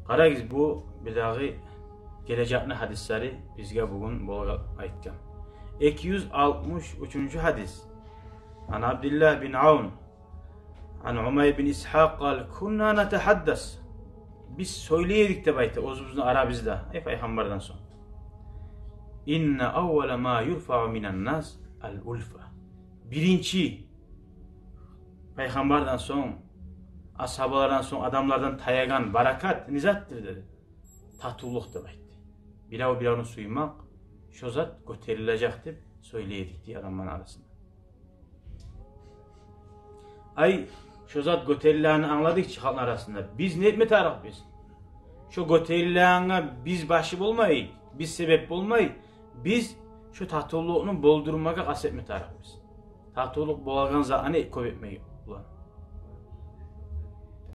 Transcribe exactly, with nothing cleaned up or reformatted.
Къарагъыз, бу бирдагъы гележекни гьадислери бизге бугюн болгъан айтгъан. Эки юз алтмыш уьчюнчю гьадис. Ан Абдиллагь бин Авн, ан Умайр бин Исгьакъ къал: «Кунна натагьаддас». Биз сёйлей эдик деп айта оьзюбюзню арабызда, эй, Пайхаммардан сонг. «Инна аввала ма юрфагъу минан нас ал-ульфа». Биринчи Пайхаммардан сонг, асгьабалардан сонг адамлардан таягъан баракат не затдыр деди. Татывлукъ деп айтды. Бирев биревню сюймек, шо зат гётерилежек деп сёйлей эдик дей адамланы арасында. Ай, шо зат гётерилегенни англадыкъ чы халкъны арасында. Биз не этме тарыкъбыз? Шо гётерилегенге биз башы болмай, биз себеп болмай, биз шо татывлукъну болдурмагъа къаст этме тарыкъбыз. Татывлукъ болагъан затны кёп этмей булан.